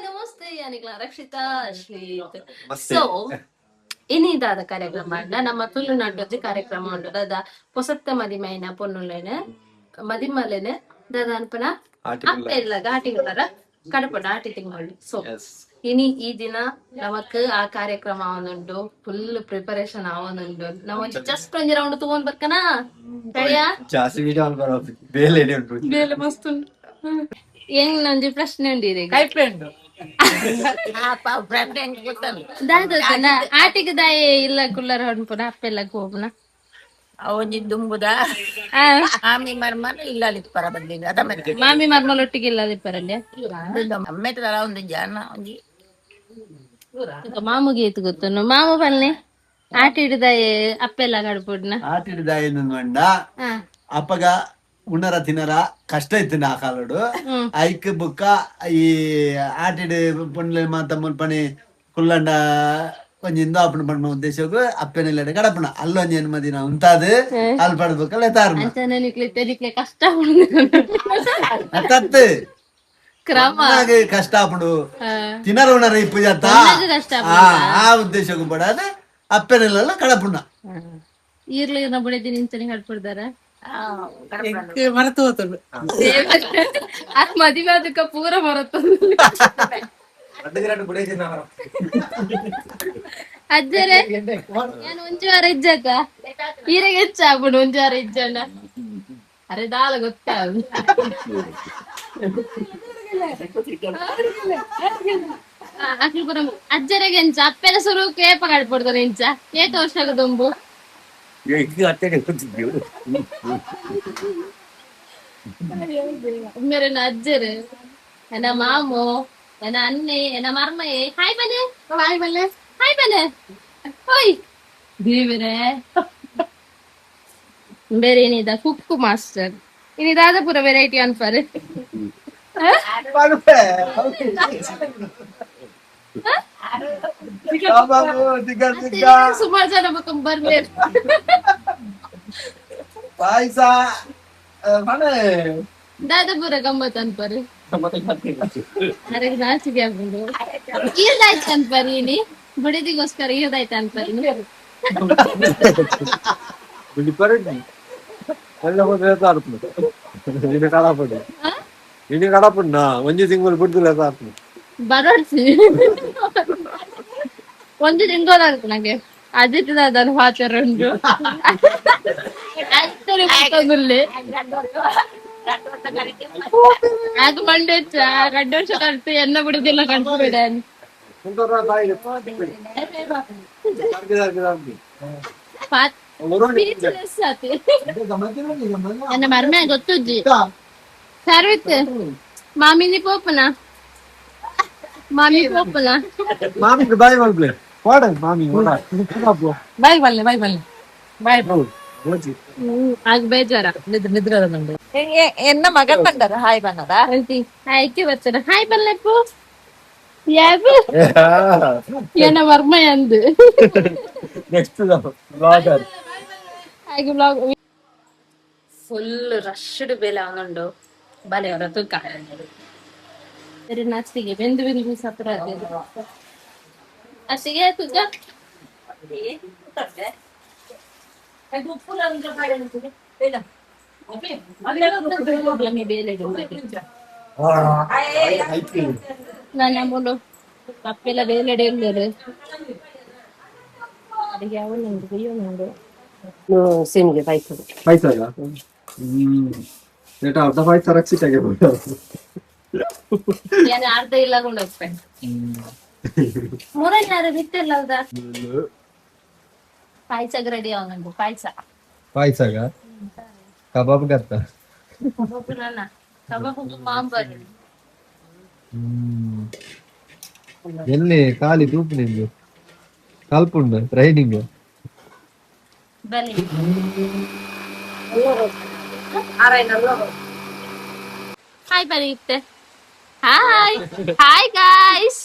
ನಮಸ್ತೆ. ಯಾನಿಗ್ಲ ರಕ್ಷಿತಾ ಅಶ್ವೀತ್. ಸೊ ಇನಿದಾದ ಕಾರ್ಯಕ್ರಮ ಅಂಡ ನಮ್ಮ ತುಳುನಾಡೊಂಜಿ ಕಾರ್ಯಕ್ರಮ ಉಂಡು. ದಾದ ಪೊಸತ್ತ ಮದಿಮೈನ ಪೊನ್ನುಲೆನ ಮದಿಮಲೆನ ದಾದ ಅನ್ಪನ ಅಪ್ಪೆ ಇಲ್ಲ ಆಟಿಗುಲರ ಕಡಪಡ ಆಟಿ ತಿಂಗಳು. ಸೊ ಇನಿ ಈ ದಿನ ನಮಕ್ ಆ ಕಾರ್ಯಕ್ರಮ ಆವೊಂದುಂಡು, ಫುಲ್ ಪ್ರಿಪರೇಷನ್ ಆವೊಂದುಂಡು. ನಾವು ಜಸ್ಟ್ ಒಂಜಿ ರೌಂಡ್ ತಗೊಂಡ್ ಬರ್ಕನಾ ರೆಡಿಯಾ? ಜಾಸ್ತಿ ವಿಡಿಯೋ ಬರೋ ಬೇಲೆ ಉಂಟು. ಬೇಲೆ ಮಸ್ತ್ ಉಂಟು. ಹೆಂಗ್ ಒಂಜಿ ಪ್ರಶ್ನೆ ಉಂಡು ಇರೆಗ್. ದಾದ ಆಟಿಗೆ ದಾಯೆ ಇಲ್ಲ ಕುಲ್ಲರ ಹೊನ್ಪುನ ಅಪ್ಪೆಲ್ಲ ಹೋಗುನ? ಒಂಜಿ ದುಂಬುದ ಆಮಿ ಮರ್ಮನ ಇಲ್ಲ ಪರ ಬಂದಿಲ್ಲ ಅದ ಮತ್ತೆ. ಮಾಮಿ ಮರ್ಮಲೊಟ್ಟಿಗೆ ಇಲ್ಲ ಇಪ್ಪರಲ್ಲಿ. ಅಮ್ಮೆತ ತರ ಒಂದು ಜನ ಒಂಜಿ. ಮಾಮುಗೆ ಏತ್ ಗೊತ್ತುಂಡು? ಮಾಮು ಪಲ್ನೆ, ಆಟ ಹಿಡಿದಾಯೆ ಅಪ್ಪೆಲ್ಲ ಕಡ್ಪುಡ್ನ? ಆಟಿಡ್ದಾಯ ಮಂಡ ಅಪ್ಪಗ ಉಣ್ಣರ ತಿನ್ನರ ಕಷ್ಟ ಇತ್ತು ಆ ಕಾಲಡು. ಐಕ್ ಬುಕ್ಕ ಈ ಆಟಿಡ್ ಪೊಣ್ಲೆ ಮಾತ ಮುಲ್ಪಣಿ ಕುಲ್ಲಂಡ ಒಂಜಿ ಇಂದು ಆಪುಂಡು ಪಣ್ಣ ಉದ್ದೇಶಕ್ಕೂ ಅಪ್ಪೆನೆಲ್ಲೆಡೆ ಕಡಪುಣ ಅಲ್ಲೊಂಜಿ ಎನ್ಮದಿನ ಉಂತಾದು ಅಲ್ ಪಡ್ಬೇಕಲ್ಲ ತಾರ್ನ. ಅಂಚನೆ ನಿಕ್ಲೆ ತೆಲಿಕ್ಲೆ ಕಷ್ಟ. ತತ್ತು ಕ್ರಮ. ಪೊಣ್ಣಗ್ ಕಷ್ಟ ಆಪುಂಡು, ತಿನ್ನರ ಉಣರ ಇಪ್ಪು ಜಾತ. ಪೊಣ್ಣಗ್ ಕಷ್ಟ. ಆ ಆ ಉದ್ದೇಶಕ್ಕೂ ಪಡಾದು ಅಪ್ಪೆನೆಲ್ಲ ಕಡಪುಣ. ಈರ್ಲ ಇರ್ನ ಬುಡೆದಿ ನಿಂಚನೆ ಕಡ್ಪುಡ್ದಾರ? ಮರೆತು ಹೋತುಂಡು. ಆ ಮದಿವೆ ಅದಕ್ಕ ಪೂರ ಮರತ್ತೊಂದು. ಅಜ್ಜರೇ, ನಾನು ಒಂಜಿ ವಾರ ಇಜ್ಜಕ್ಕ ಈರೆಗೆ ಹೆಚ್ಚಾಗ್ಬಿಡು. ಒಂಜಿ ವಾರ ಇಜ್ಜಂಡ ಅರೆ ದಾಲ ಗೊತ್ತಾಗ ಅಕ್ಲು ಪೂರ. ಅಜ್ಜರೆಗೆ ಎಂಚ ಅಪ್ಪೆಲ ಸುರು ಕೇಪ ಕಡ್ಪೊಡ್ತಾರೆ? ಎಂಚ ಏತ್ ವರ್ಷ ದುಂಬು? ಮೇರೆನ ಅಜ್ಜರು, ಎನ್ನ ಮಾಮು, ಎನ್ನ ಅನ್ನೆ, ಎನ್ನ ಮರ್ಮಯೆ. ಹಾಯ್ ಬನ್ನೆ, ಹಾಯ್ ಬಲ್ಲೆ, ಹಾಯ್ ಬನ್ನೆ. ಓಯ್ ದೇವರೇ, ಬೇರೆ ಏನಿದ? ಕುಕ್ಕು ಮಾಸ್ಟರ್ ಇನ್ನಿದಾದ ಪೂರ ವೆರೈಟಿ ಅನ್ಪರ್. ಸುಮಾರು ಜನ ಬರ್ಲೇರು. ಪಾಯಸ ಮನೆ. ದಾದ ಪೂರ ಗಮ್ಮತ್ ಅನ್ಪರ್. ಅರೆಗೆ ನಾಚಿಕೆ ಆಗ್ಬೋದು. ಈರ್ದಾಯ್ತು ಅನ್ಪರ್. ಇನಿ ಬುಡಿದಿಗೋಸ್ಕರ ಈರ್ದಾಯ್ತು ಅನ್ಪರ್. ಎಲ್ಲ ಹೋದ್ರೆ ಆರ್ಪುಂಡು. ಇನಿ ಕಡಪುಂಡು, ಇನಿ ಕಡಪುಂಡು. ಒಂಜಿ ತಿಂಗಳು ಬಿಡ್ದಿಲ್ಲ ಆರ್ಪುಂಡು. ಬರೋಡ್ಸಿ ಒಂದು ತಿಂಗಳು ನಂಗೆ ಅಜಿತ್ ದಾದನ ಪಾತ್ರ ಉಂಟು ಅಷ್ಟೇ ಗೊತ್ತೊಂದುಲ್ಲೆ. ಆಗ ಮಂಡೆ ರಡ್ಡು ವರ್ಷ ಕಲ್ತು ಎನ್ನ ಬಿಡುದಿಲ್ಲ ಕಲ್ತು. ನನ್ನ ಮರ್ಮೆ ಗೊತ್ತುಜ್ಜಿ ಸರ್ವಿತ್ ಮಾಮಿನಿ ಪೋಪುನ, ಮಾಮಿ ಪೋಪುನ. ಮಾಮಿಗೆ ಬಾಯ್ ಮಲ್ಪ್ಲೆ ವಾಡ ಮಾಮಿ ಓಡ. ಬಾಯ್ ಬಲ್ಲೆ, ಬಾಯ್ ಬಲ್ಲೆ, ಬಾಯ್. ಆಗ ಬೇಜಾರ. ನಿದ್ರೆ ನಿದ್ರೆ ಉಂಡು. ಎನ್ನ ಮಗನ್ ಬಂದದ, ಹಾಯ್ ಬಂದದ. ಅಂತಿ ಹಾಯ್ಕೆ ಬರ್ತಾರ. ಹಾಯ್ ಬಲ್ಲೆಪ್ಪು ಯಾವು ಏನ ವರ್ಮ ಅಂದು. Next blogger. ಹಾಗೆ ಬ್ಲಾಗ್ ಫುಲ್ ರಶ್ಡ್ ಬೇಲೆ ಅವನುಂಡು. ಬಲೆ ಅವರ ತೂಕ ಸರಿ ನಾಚಿಗೆ ಬೆಂದು ಬೆಂದು ಸತ್ರ. ಅಷ್ಟಿಗೆ ತುಕ್ಕ. ನನ್ನ ಮೂಲು ಕಪ್ಪೆಲ್ಲ ಬೇಲೆಡೆ ಉಳ್ಳೇರು. ಅಡಿಗೆ ಅವನುಂಡು ಉಂಡು. ಸಿಮ್ಗೆ ಪಾಯ್ಸ. ಪಾಯಸ. ನೆಟ ಅರ್ಧ ಪಾಯಸ ರಕ್ಷಿತಾಗೆ. ಏನು ಅರ್ಧ ಇಲ್ಲ ಕೊಂಡು ಹೋಗ್ತೇನೆ. ಮೂರನೇ ಬಿತ್ತಿಲ್ಲ ಹೌದಾ? ಪಾಯ್ಸಗ್ ರೆಡಿ ಅವನುಂಡು ಪಾಯ್ಸ. ಪಾಯಸಗ ಕಬಾಬ್ ಗತ್ತ. ಕಬಾಬ್ ನನ್ನ ಕಬಾಬ್ ಮಾಂಬರ್. ಎಲ್ಲಿ ಖಾಲಿ ತೂಪು ನಿಂದು ಕಲ್ಪುಂಡು ಟ್ರೈನಿಂಗ್. ಬನ್ನಿ. ಹಾಯ್ ಬರೀತೆ. Hi hi guys.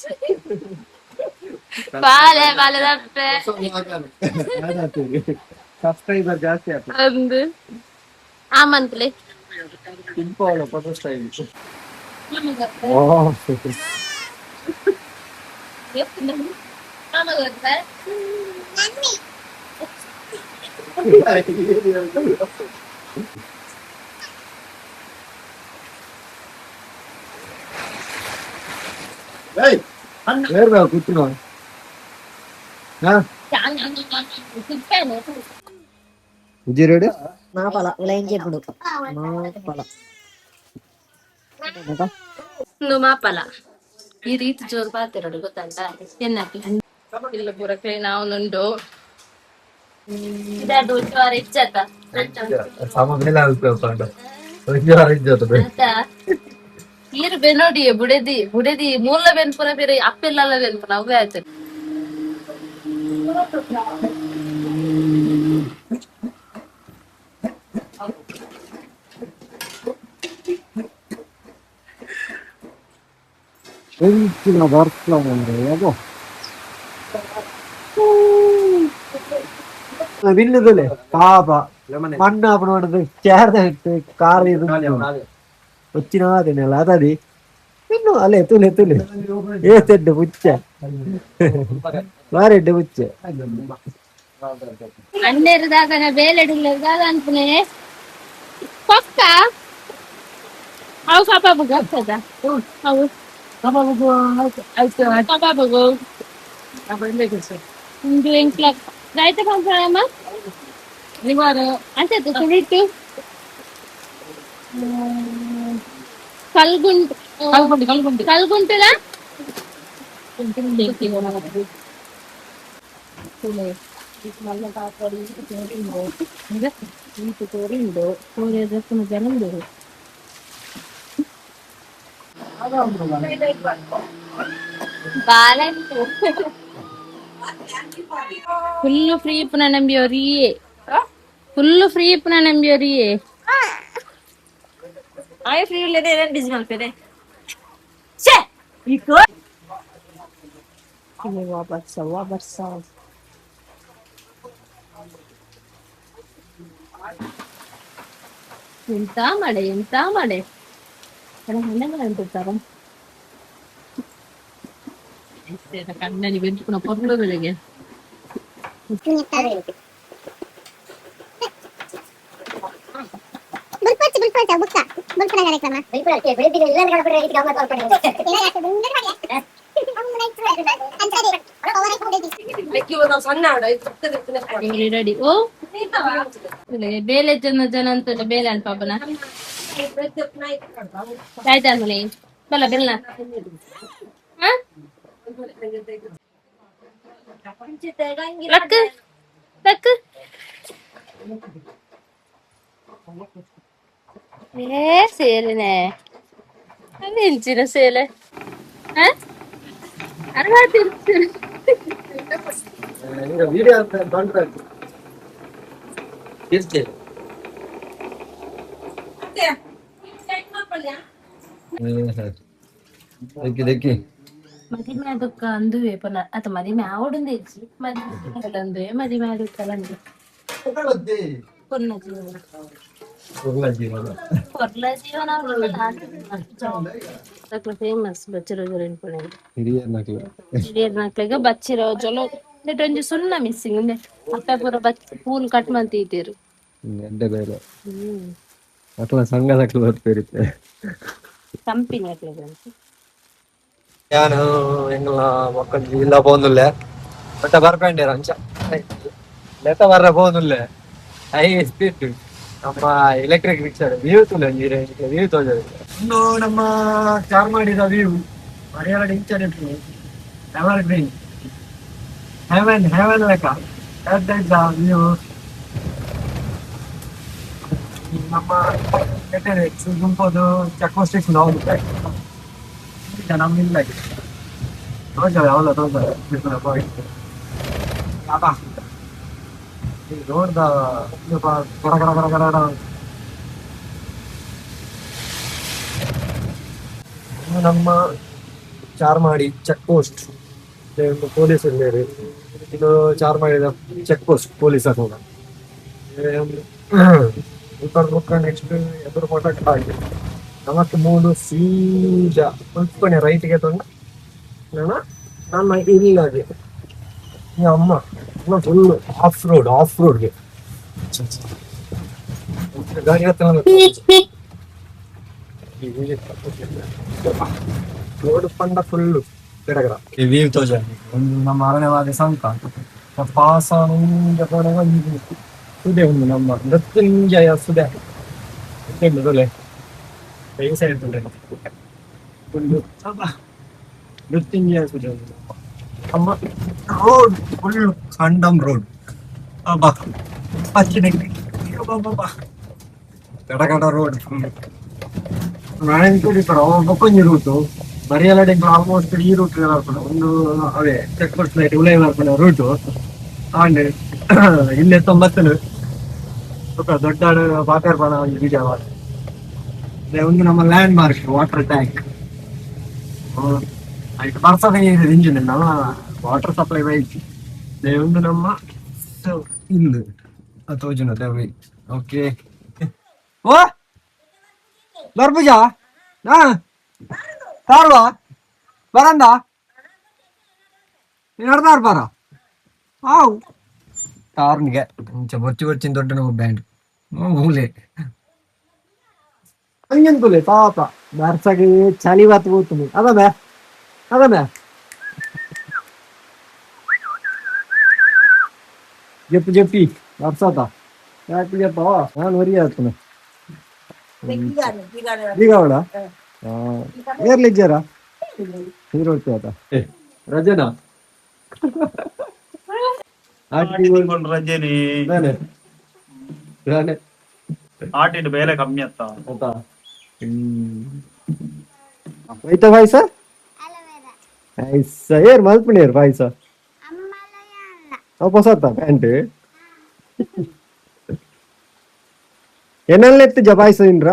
ಬಾಲೆ ಬಾಲೆ ದಪ್ಪೆ. ಸಬ್ಸ್ಕ್ರೈಬರ್ ಜಾಸ್ತಿ ಆಗ್ತದೆ. ಅಂದು ಆ ಮಂತ್ಲಿ. Simple photo style. ಕೂತಿನ. ಉಜ್ಜಿರೇಡು ಮಾಪಲ ಉಲೈಂಜೆ ಬುಡು. ಮಾಪಲ. ಇಂದು ಮಾಪಲ ಈ ರೀತಿ ಜೋರು ಪಾತೆರಡು ಗೊತ್ತಂತ ಎನ್ನಕ್ಕೆ ಇಲ್ಲ ಪೂರ ಕ್ಲೀನ್ ಅವನುಂಡು ಇದಾದ ಒಂಜಿ ವಾರ ಇಜ್ಜತ. ಸಮ ಮೇಲೆ ಆಗುತ್ತೆ ಒಂಜಿ ವಾರ ಇಜ್ಜತ. ಆತ ಈರು ಬೆನೋಡಿ ಬುಡೆದಿ ಬುಡೆದಿ ಮೂಲ ಬೆನ್ಪುನ ಬೇರೆ ಅಪ್ಪೆಲ್ಲ ಬೆನ್ಪುನ ಅವೇ ಆಯ್ತು. ಎಂಚಿನ ಬರ್ಪಲ ಮಾರ್ರೆ, ಅಬ್ಬೋ. ಬಿಲ್ಲುದಲೆ ಪಾಪ ಮಣ್ಣು ಆಪಣ ಮಾಡೋದು ಚೇರ್ದ ಇಟ್ಟು ಕಾರ್ ಇದು వచ్చిన తినాలి అది ಇನ್ನು ಅಲ್ಲೇ ತುಲೆ ತುಲೆ ಏತೆಡ್ಡೆ ಪುಚ್ಚ ಬಾರೆಡ್ಡೆ ಪುಚ್ಚ. ಅಣ್ಣೇರು ದಾದನ ಬೇಲೆಡುಲ್ಲ ದಾದ ಅನ್ಪುನೆ ಪಕ್ಕ ಅವು ಕಬಾಬುಗು ಆಗ್ತದ ಅವು. ಕಬಾಬುಗು ಆಯ್ತು. ಕಬಾಬುಗು. ಇಂದು ಎಂಕ್ಲ ರೈತ ಪಂಪಣಮ್ಮ. ನಿವಾರ. ಅಂಚೆ ಸುಳಿಟ್ಟು ಕಲ್ಗುಂಟ್. ಕಲ್ಗುಂಡಿ ಕಲ್ಗುಂಡಿ. ಕಲ್ಗುಂಟುಲ. ಫುಲ್ ಫ್ರೀ ಪುನಃ ನಂಬಿಯೋರಿಯೇ, ಫುಲ್ ಫ್ರೀ ಪುನಃ ನಂಬಿಯೋರಿಯೇ. ಆಯ್ ಫ್ರೀ ಇಲ್ಲದೆ ಬಿಸಿ ಮಲ್ಪೆದೆ. ವಾಪಸ್ ವಾಪಸ್. ಎಂತ ಮಳೆ, ಎಂತ ಮಳೆ! ಅಂತಿರ್ತಾರ ಕಣ್ಣಲ್ಲಿ ಬೆಂಚುకున్న ಪೊರ್ಲು ಬೆಳಿಗ್ಗೆ. ಬುಲ್ಪೊಚ್ಚಿ ಬುಲ್ಪೊಚ್ಚ ಬುಕ್ಕ ಬುಲ್ಪುನ ಕಾರ್ಯಕ್ರಮ. ರೆಡಿ ಓ ಬೇಲೆ ಜನ ಜನ ಅಂತ ಬೇಲೆ ಅನ್ಪಾಪನ ಆಯ್ತಾ ಮನೆ ಬಲ್ಲ ಬೆಲ್ಲ. ಹಾ ಲಕ್ ಲಕ್ ಏ ಸೇರಿನೆ ಅದು ಎಂಚಿನ ಸೇಲೆ. ಹಾ ಅರ್ವಾತಿ. ವಿಡಿಯೋ ದಕ್ಕಿ ದಕ್ಕಿ. ಮದಿಮೆ ಅದಕ್ಕ ಅಂದುವೆ ಪುನ ಅತ ಮದಿಮೆ ಆವಡುಂದು ಇಜ್ಜಿ ಮದಿಮೆ ಅಂದುವೆ ಮದಿಮೆ ಅದಕ್ಕಲ್ಲ ಪೊರ್ಲ ಜೀವನ. ಜೀವನ. ಪೊರ್ಲ ಜೀವನ. ಫೇಮಸ್ ಬಚ್ಚಿರೋಜು ಇನ್ಪುಣೆ. ಹಿರಿಯರ್ನಕ್ಲು. ಹಿರಿಯರ್ನಕ್ಲೆಗ್ ಬಚ್ಚಿರೋಜುಲು ನೆಟ್ ಒಂಜಿ ಸುಣ್ಣ ಮಿಸ್ಸಿಂಗ್ ಉಂದೆ ಅಪ್ಪೆ ಪೂರ ಬಚ್ ಪೂಲ್ ಕಟ್ ಮಂತಿದ್ದೀರು. ಎಡ್ಡೆ ಬೇಲೆ ಅಕ್ಲ ಸಂಘದಕ್ಲು ಬರ್ತಿರುತ್ತೆ. ಕಂಪಿನಿ ಅಕ್ಲೆಗ್. ಯಾನು ಎಂಗಲ ಒಕ್ಕಂಜಿ ಇಲ್ಲ ಪೋಂದುಲ್ಲೆ ಬಟ್ ಬರ್ಪಂಡೇರ ಅಂಚ ಲೆತ ಬರ್ರ ಪೋಂದುಲ್ಲೆ ಹೈ ಸ್ಪೀಡ್ ನಮ್ಮ electric rickshaw view ತುಲೆ view ತೋಜ. ಇನ್ನು ನಮ್ಮ ಚಾರ್ಮಾಡಿದ ವ್ಯೂ ಮರ್ಯಾದ ಇಂಚ ever green Heaven Heaven ಲೆಕ್ಕ ವ್ಯೂ. ನಮ್ಮ ಗುಂಪದು check post station ಹೌದು ನಮ್ಮ ಇಲ್ಲ ತೋಜ ಯಾವಲ್ಲ ತೋಜ ರೋಡ್ದ ಗಡ ಗಡ ಗಡ ಗಡ. ಇನ್ನು ನಮ್ಮ ಚಾರ್ಮಾಡಿ check post police ಇಲ್ಲೇರಿ. ಇದು ಚಾರ್ಮಾಡಿದ check post police ಹಾಕೋಣ ಬುಕ್ಕ ನೆಕ್ಸ್ಟ್ ಎದುರು ಮೋಟ ಆಗಿ ನಮಕ್ ಮೂಲು ಸೀದಾ ಮುಲ್ಪನೆ ರೈಟ್ಗೆ ತೊಂಡ ನಾನು ನಮ್ಮ ಇಲ್ಲದೆ ಅಮ್ಮ ಫುಲ್ ಆಫ್ ರೋಡ್, ಆಫ್ ರೋಡ್ಗೆ ಗಾಡಿ ರೋಡ್ ಪಂಡ ಫುಲ್ ಗಿಡಗಡ ವ್ಯೂ ತೋಜ. ಒಂದು ನಮ್ಮ ಅರಣ್ಯವಾದ ಸಂಕ ಪಾಸ ಒಂದು ಸುದೆ, ಒಂದು ನಮ್ಮ ಮೃತ್ಯುಂಜಯ ಸುದೆ ತೊಲೆ ಸೈಡ್ ಒಂದು ಮೃತ್ಯುಂಜಯ ಸುದೆ. ಒಂದು ನಮ್ಮ ರೋಡ್ ಫುಲ್ ಕಂಡಮ್ ರೋಡ್. ಅಬ್ಬಾ, ಪಚ್ಚಿನ ಗಡಗಡ ರೋಡ್ ಫುಲ್. ನಾಳೆಂತೂಡಿ ಪರ ಬೊಕ್ಕೊಂಜಿ ರೂಟು ಬರಿಯಲಡೆ ಆಲ್ಮೋಸ್ಟ್ ಈ ರೂಟ್ ಬರ್ಪುಂಡು. ಒಂದು ಅವೇ ಚೆಕ್ ಪೋಸ್ಟ್ ಲೈಟ್ ಉಲೈ ಬರ್ಪುನ ರೂಟು. ಆಂಡ್ ಇಲ್ಲೇ ತೊಂಬತ್ತನು ಬೊಕ ದೊಡ್ಡ ಪಾತೆರ್ಪನ ಒಂಜಿ ಬೀಜ. ಒಂದು ನಮ್ಮ ಲ್ಯಾಂಡ್ ಮಾರ್ಕ್ ವಾಟರ್ ಟ್ಯಾಂಕ್. ಐಟ್ ಬರ್ಸದ ನೀರು ಇಂಜಿನ್, ನಮ್ಮ ವಾಟರ್ ಸಪ್ಲೈ ಬೈಕ್. ಒಂದು ನಮ್ಮ ಇಲ್ಲು ತೋಜುನ. ಓಕೆ, ಓ ಬರ್ಪುಜಾ? ಹಾ, ತಾರ್ವಾ ಬರಂದ ನೀನು ಬಾರ. ಆವು ತಾರ್ನಿಗೆ ಇಂಚ ಬೊರ್ಚಿ ಬೊರ್ಚಿನ ದೊಡ್ಡ ನಾವು ಬ್ಯಾಂಡ್ ಮೂಲೆ ಹಂಗೆಂತುಲೆ ಪಾಪ ಬರ್ಸಗೆ ಚಳಿ ಬಾತ್ పోతుంది. ಅದమే ಅದమే ಜಪ್ಪು ಜಪ್ಪಿ ಬರ್ಸಾತ ಯಾಕೆ ಜಪ್ಪ ನಾನು ವರಿ ಆಗ್ತಾನೆ. ಈಗ ಅವಳ ಏರ್ಲಿಜ್ಜಾರ ಹೀರೋಡ್ತಿ ಆತ ರಜನಾ. ರಜೆನಿ. ನಾನೇ ನಾನೇ. ಆಟಿಡ್ ಬೇಲೆ ಕಮ್ಮಿ ಅತ್ತ. ಆತಾ ಹೋಯ್ತಾ ಪಾಯ್ಸ ಐಸ ಏರ್ ಮಲ್ಪುಣೇರ್ ಪಾಯ್ಸ ಅವು ಪೊಸತ್ತ ಪ್ಯಾಂಟ್ ಎನ್ನಲ್ಲ ಎತ್ತಿಜ ಪಾಯ್ಸ ಇಂದ್ರ.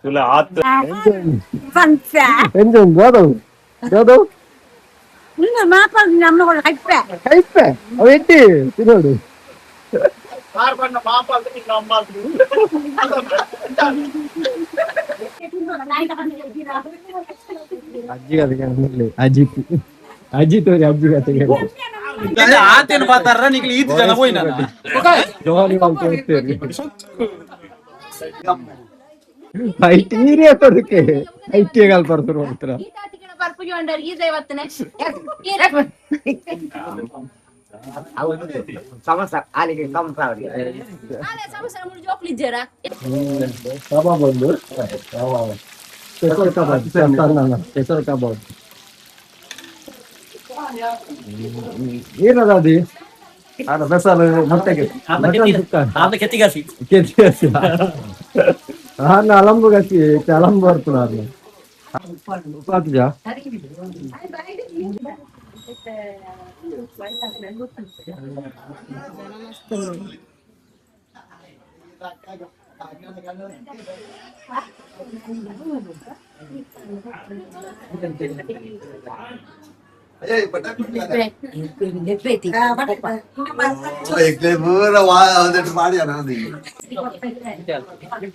ತುಲೆ ಆತ್. ಎಂಜ ದಾದವು ದಾದವು ಕೈಪೆ ಅವು ಎಟ್ಟಿ ತಿನ್ನೋಡು. ಅಜ್ಜಿ ಕತೆ ಅಜಿತ್ ಅಜಿತ್ ಅವ್ರಿ ಅಜ್ಜಿ ಕತೆ. ಆತೇನು ಪಾತಾರ ನಿಕ್ಲಿ ಈತ್ ಜನ ಹೋಯ್ನ. ಜೋಲಿ ಮಾಡ್ತಾ IT ಏರಿಯಾ ತೊಡಕೆ IT ಬರ್ತಾರೆ ಮಾತ್ರ. ಬರ್ಪುಜಿ ಅಂಡರ್ ಈ ದೈವತ್ತನೆ. ಸಮಸ ಅಲ್ಲಿಗೆ ಸಮಸ ಅವರಿಗೆ. ಸಮಸ್ಯೆ ಮೂರು ಜೋಕ್ಲಿಜ್ಜಾರ. ಕಬಾಬ್ ಒಂದು ಸ್ಪೆಷಲ್ ಕಬಾಬ್, ಸ್ಪೆಷಲ್ ಕಬಾಬ್. ಏನದ ಅದು? ಅದ ಸ್ಪೆಷಲ್ ಮೊಟ್ಟೆಗೆ ಮಟನ್ ಸುಕ್ಕ. ಕೆತ್ತಿಗಾಸಿ. ಕೆತ್ತಿಗಾಸಿ. ಆರ್ನ ಅಲಂಬು ಗಸಿ ಅಲಂಬು ಬರ್ಪುನ ಆರ್ನ ಉಪಾತ್ಜ. ಪೂರ ಒಂದೆಟ್ಟು ಮಾಡಿ ನಾನು.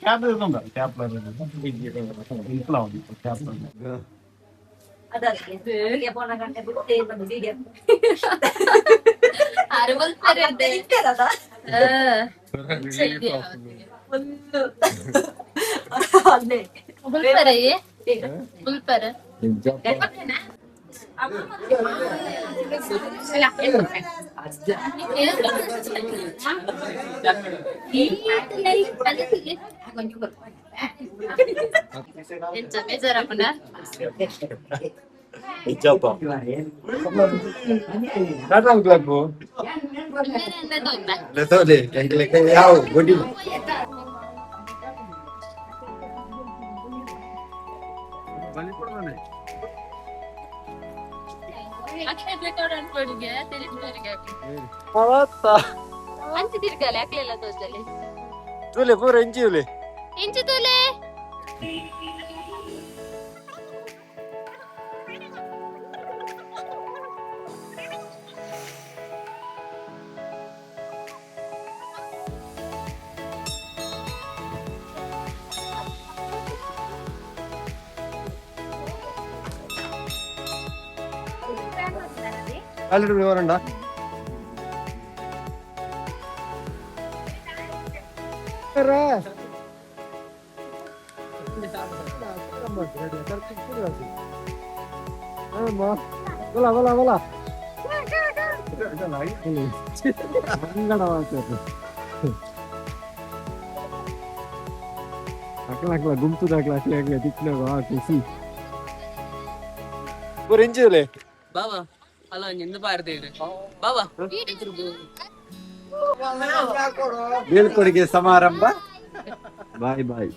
Cap cap cap. ಬುಲ್ಪರೆ ಬುಲ್ಪರೆ. ಎಂಚ ಬೇಜಾರಪ್ಪನ? ಕ್ಲಬ್ ಯಾವ ಗುಡಿ? ಅಂಚೆ ತಿರ್ಗಾಲೆ ಅಕ್ಲೆಲ್ಲ ತೋಜಲೆ. ತೂಲೆ ಪೂರ ಇಂಚಿ ಉಲೆ. ಇಂಚಿ ತೂಲೆ. ಟಾಯ್ಲೆಟ್ ವಿವರಂಡ. ಬಲ ಬಲ ಬಲ ಅಕ್ಲ ಅಕ್ಲ ಗುಂಪುದಾಕ್ಲ ಅಕ್ಲೆ ಅಕ್ಲೆ ತಿಕ್ನಾಗ ಆ ಖುಷಿ. ಇಂಚಿಲೆ. ಬಾಬಾ ಅಲ್ಲ, ಎಂದು ಬಾರದೇಡು ಬಾಬಾ. ಬೀಳ್ಕೊಡುಗೆ ಸಮಾರಂಭ. Bye boy.